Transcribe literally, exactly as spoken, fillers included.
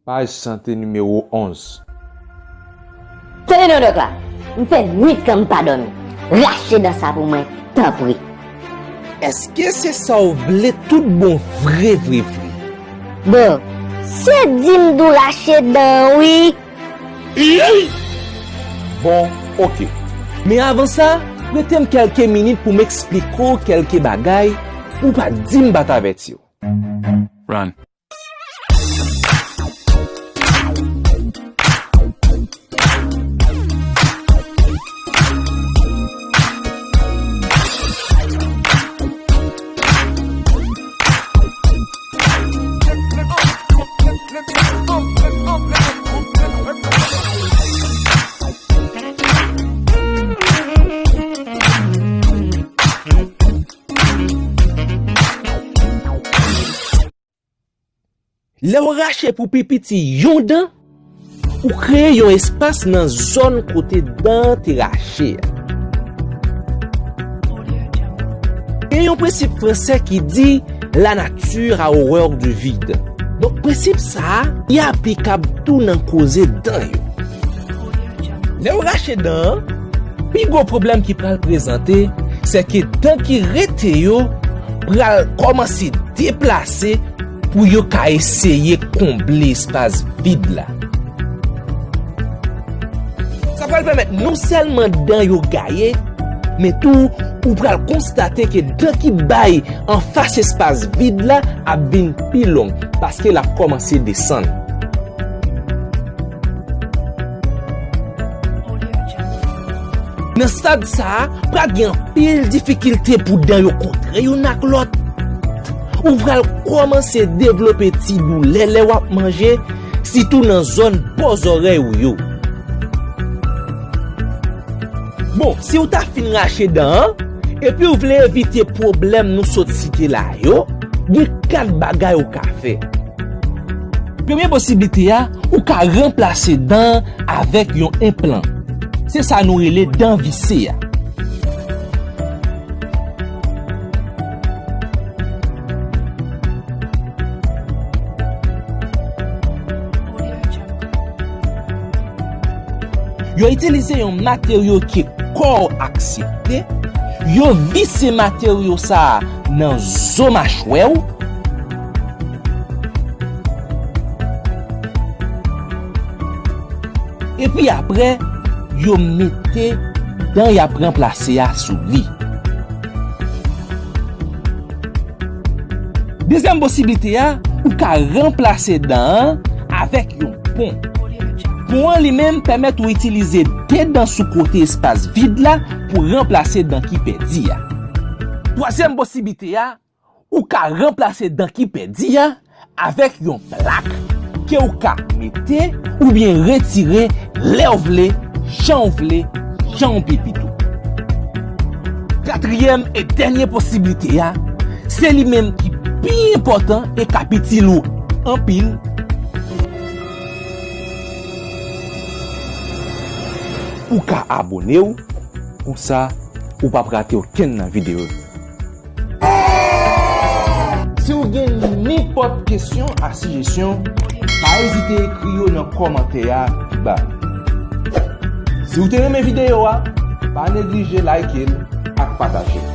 Paj sante nimewo onz. Tande non, dòk la. M fè nwit lan m pa dòmi. Rache dan sa pou mwen, tanpri. Èske se sa w vle tout bon vre, vre, vre? Bon, se di m dou rache dan, wi. Bon, oke. Men avan sa, prete m kèlke minit pou m eksplike w kèlke bagay ou pa t di m pa t avèti w. Run. Lè w rache pou pi piti yon dan, ou kreye yon espas nan zòn kote dan an te rache a. Gen yon prensip fransè ki di, la nature a horreur du vide. Donk, prensip sa a, li aplikab tou nan koze dan yo. Lè w rache dan an, pi gwo pwoblèm ki pral prezante, se ke dan ki rete yo pral kòmanse deplase pou yo ka eseye konble espas vid la. Sa pral pèmèt non sèlman dan yo gaye, men tou ou pral konstate ke dan ki bay anfas espas vid la ap vin pi long, paske l ap kòmanse desann. Nan stad sa a, pral gen anpil difikilte pou dan yo kontre youn ak lòt. Ou pral kòmanse devlope ti doulè lè w ap manje, sitou nan zòn bò zòrèy ou yo. Bon, si w ta fin rache dan an, epi w vle evite pwoblèm nou sot site la yo, gen kat bagay ou ka fè. Premye posiblite a, ou ka ranplase dan an avèk yon enplan. Se sa nou rele dan vise a. Yo itilize yon materyo ke kò w aksepte. Yo vise materyo sa a nan zo machwè w. Epi apre, yo mete dan y ap ranplase a sou li. Dezyèm posiblite a, ou ka ranplase dan an avèk yon pon. Pon an li menm pèmèt ou itilize de dan sou kote espas vid la pou ranplase dan ki pèdi a. Twazyèm posiblite a, ou ka ranplase dan ki pèdi a avèk yon plak ke w ka mete oubyen retire lè w vle, jan w vle, jan w pi pito. Katriyèm e dènye posiblite a, se li menm ki pi enpòtan e k ap itil ou anpil. Ou ka abone w, konsa ou p ap rate okenn nan videyo yo. Si w gen nenpòt kesyon ak sijesyon, pa ezite ekri yo nan kòmantè a pi ba. Si w te renmen videyo a, pa neglije like l ak pataje l.